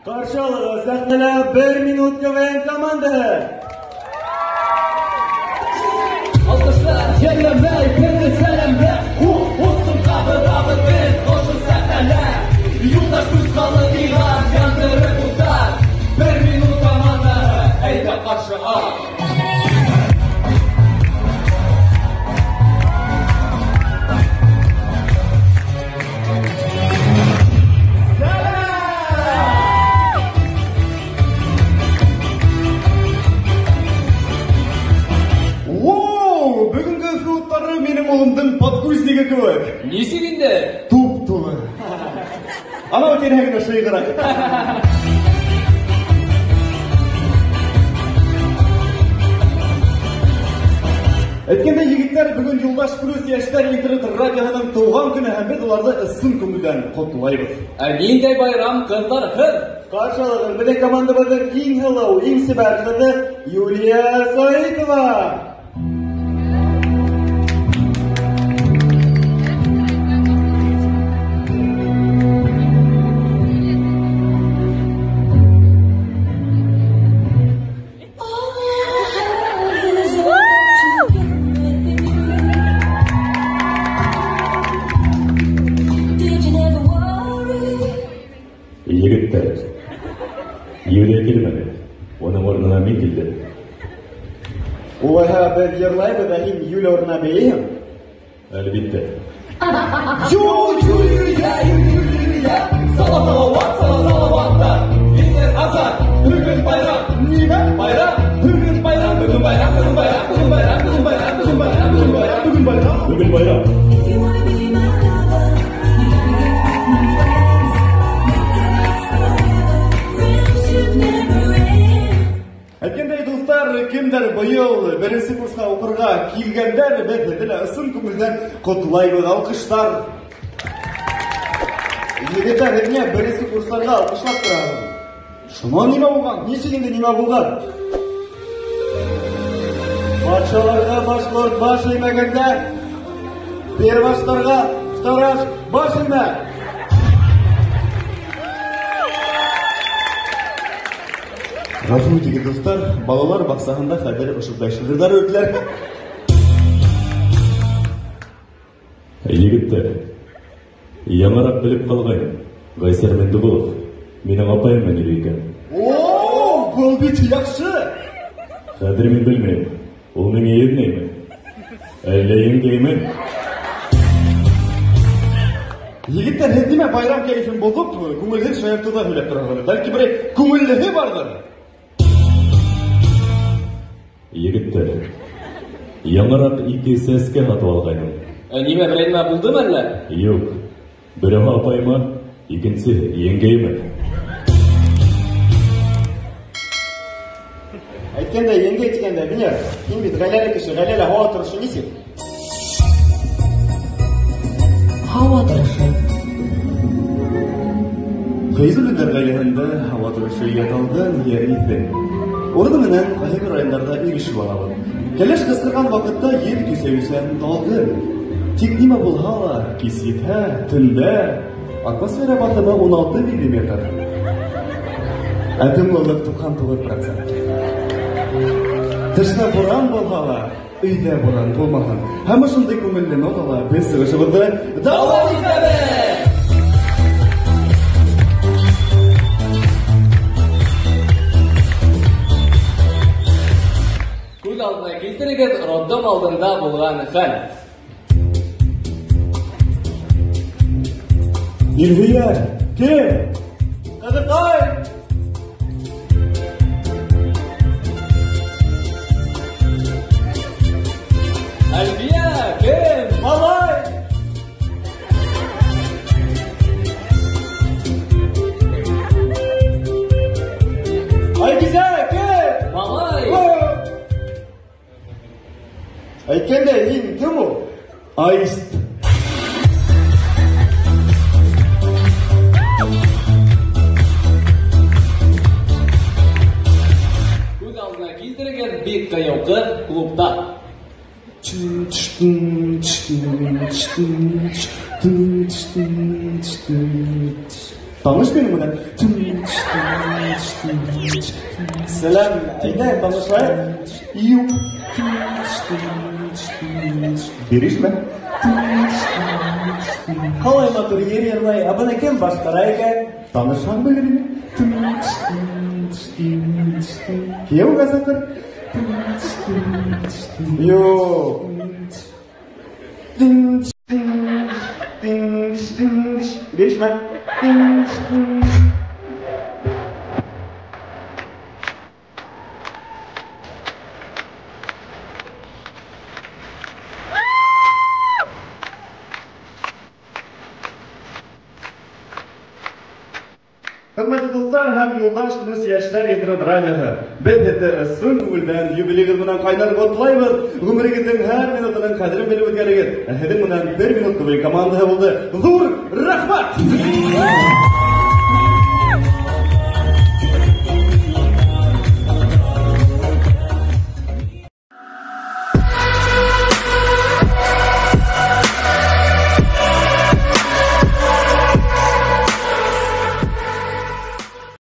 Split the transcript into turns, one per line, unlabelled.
Қаршы алығыҙ, сәхнәлә «Бер минут» КВН командаһы.
Алҡыштар йәлләмәй, беҙҙе сәләмләп, Уҡ, ҡабыҙабыҙ беҙ ошо сәхнәлә. Юлдаш күс халыҡ илан, яндырып уттар. «Бер минут» командаһы, әйҙә ҡаршы ал.
Воу, бөгөнгө Өфө уттары минең улымдың подгузнигы кеүек.
Нисек инде?
Туп-тулы. Анау тирәһе генә шыйғыраҡ. Әйткәндәй, егеттәр, бөгөн Юлдаш Плюс йәштәр интернет радиоһының тыуған көнө һәм беҙ уларҙы ысын күңелдән ҡотлайбыҙ.
Ә ниндәй байрам ҡыҙҙарһыҙ?
Ҡаршы алығыҙ, беҙҙең командабыҙҙың иң һылыу, иң сибәр ҡыҙы Юлия Саитова.
Егеттәр, Юлия килмәне, уның урынына мин килдем.
Улайһа беҙ йырлайбыҙ, ә һин Юлия урынына бейейһең?
Әлбиттә.
Юлия, Юлия, сала салауат, сала салауаттар. Венер Азат, бөгөн байрам.
Нимә?
Байрам, бөгөн байрам, бөгөн байрам, бөгөн байрам, бөгөн байрам, бөгөн байрам, бөгөн байрам, бөгөн байрам,
бөгөн байрам.
Бөгөн байрам.
Әйткәндәй, дуҫтар, кемдәр быйыл беренсе курсҡа уҡырға килгәндәр, беҙ һеҙҙе лә ысын күңелдән ҡотлайбыҙ. Алҡыштар. Егеттәр, һеҙ ниңә беренсе курстарға алҡышлап тораһығыҙ? Шунан нимә булған? Нисек инде нимә булған? Батшаларға башҡорт баш эймәгәндә, перваштарға втораш баш эймә. Ғәфү итегеҙ, дуҫтар, балалар баҡсаһында хәҙер ошондай шиғырҙар өйрәтеләр.
Егеттәр, яңыраҡ белеп ҡалғайным, Ғайсар Миңдеғолов минең апайым менән йөрөй икән.
О, был бит яҡшы!
Хәҙер мин белмәйем, ул миңә еҙнәйме, әллә еңгәйме?
Егеттәр, һеҙ нимә байрам кәйефен боҙоп, күңелһеҙ шаяртыуҙар һөйләп тораһығыҙ? Бәлки берәй күңеллеһе барҙыр?
Егеттәр, яңыраҡ ике сәскә һатып алғайным.
Ә нимә, берәй нәмә булдымы әллә?
Юҡ, береһе апайыма, икенсеһе еңгәйемә.
Әйткәндәй, еңгәй тигәндә, Венер, һин бит ғаиләле кеше, ғаиләлә һауа торошо нисек?
Һауа торошо.
Фәйзуллиндар ғаиләһендә һауа торошо йә талғын, йә эҫе. Урыны менән ҡайһы бер райондарҙа ирешеп алабыҙ. Кәләш ҡысҡырған ваҡытта ел көсәйеүсән талғын. Тик нимә булһа ла, кис етһә, төндә атмосфера баҫымы 16 миллиметр. Ә дымлылыҡ 99%. Тышта буран булһа ла, өйҙә буран булмаһын. Һәм ошондай күңелле нотала беҙ сығышыбыҙҙы дауам итәбеҙ.
Күҙ алдына килтерегеҙ роддом алдында булған хәл.
Илһөйәр, кем? Ҡыҙыҡай!
Әлфиә, кем?
Малай! Айгизә, кем?
Малай!
Әйткәндәй, һин кем ул? Аист.
Күҙ алдына килтерегеҙ бик ҡыйыу ҡыҙ клубта.
Таныш минең менән. Сәлам, әйҙә, танышайыҡ. Юҡ. Бирешмә.
Ҡалай матур йыр йырлай, ә быны кем башҡара икән?
Танышһаң белер инең. Кейәүгә саҡыр. Юҡ. Бирешмә. Хөрмәтле дуҫтар һәм юлдаш плюс йәштәр интернет радиоһы. Беҙ һеҙҙе ысын күңелдән юбилейығыҙ менән ҡайнар ҡотлайбыҙ. Ғүмерегеҙҙең һәр минутының ҡәҙерен белеп үткәрегеҙ. Ә һеҙҙең менән бер минут күңел командаһы булды. Ҙур рәхмәт!